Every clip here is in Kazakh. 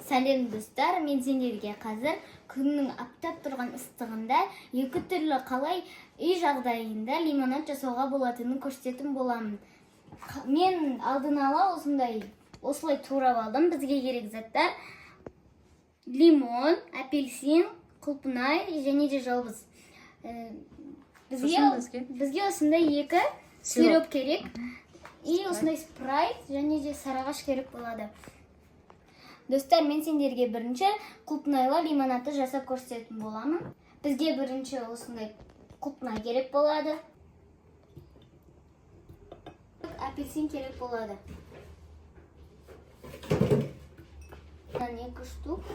Сәлем, достар! Мен сендерге қазір күннің аптап тұрған ыстығында екі түрлі қалай үй жағдайында лимонад жасауға болатынын көрсететін боламын. Мен алдын ала осындай осылай турап алдым. Бізге керек заттар: лимон, апельсин, құлпынай және де жалбыз. Бізге Сосын бізге? Бізге осындай екі Сироп. сироп керек и осындай спрайт және де сарыағаш керек болады. Достар, мен сендерге бірінші құлпынайлы лимонадты жасап көрсететін боламын. Бізге бірінші осындай құлпынай керек болады. Апельсин керек болады. Мынан екі штук.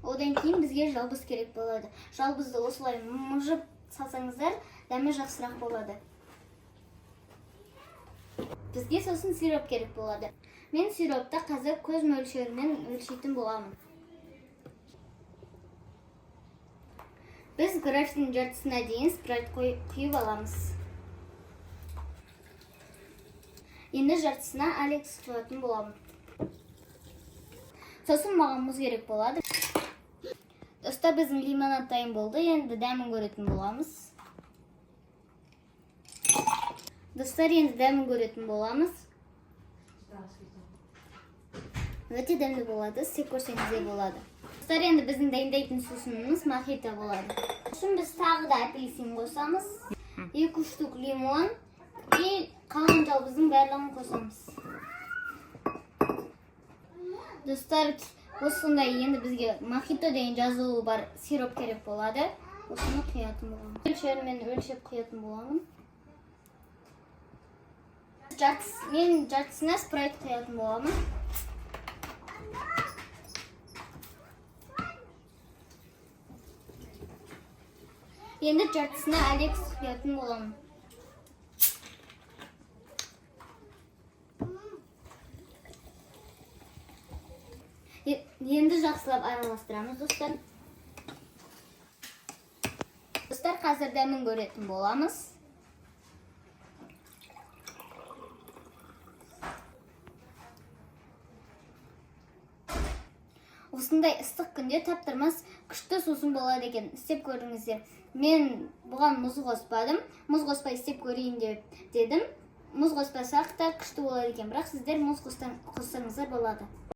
Одан кейін бізге жалбыз керек болады. Жалбызды осылай мыжып салсаңыздар, дәмі жақсырақ болады. Бізге сосын сироп керек болады. Мен сиропты қазір көз мөлшерімен өлшейтін боламын. Біз графиннің жартысына дейін спрайт құйып аламыз. Енді жартысына Алекс құятын боламын. Сосын маған мұз керек болады. Достар, біздің лимонад дайын болды. Енді дәмін көретін боламыз. Достар, енді дәмін көретін боламыз. Өте дәмді болады, істеп көрсеңіздер болады. Достар, енді біздің дайындайтын сусынымыз мохито болады. Сосын біз тағы да апельсин қосамыз. Екі штук лимон и қалған жалбыздың барлығын қосамыз. Достар, осындай енді бізге мохито деген жазуы бар сироп керек болады. Осыны құятын боламын. Мөлшерімен өлшеп құятын боламын. Мен жартысына спрайт құятын боламын. Енді жартысына Алекс құятын боламын. Енді жақсылап араластырамыз, достар. Достар, қазір дәмін көретін боламыз. Осындай ыстық күнде таптырмас күшті сусын болады екен. Істеп көріңіздер. Мен бұған мұз қоспадым. Мұз қоспай істеп көрейін деп дедім. Мұз қоспасақ та күшті болады екен, бірақ сіздер мұз қоссаңыздар болады.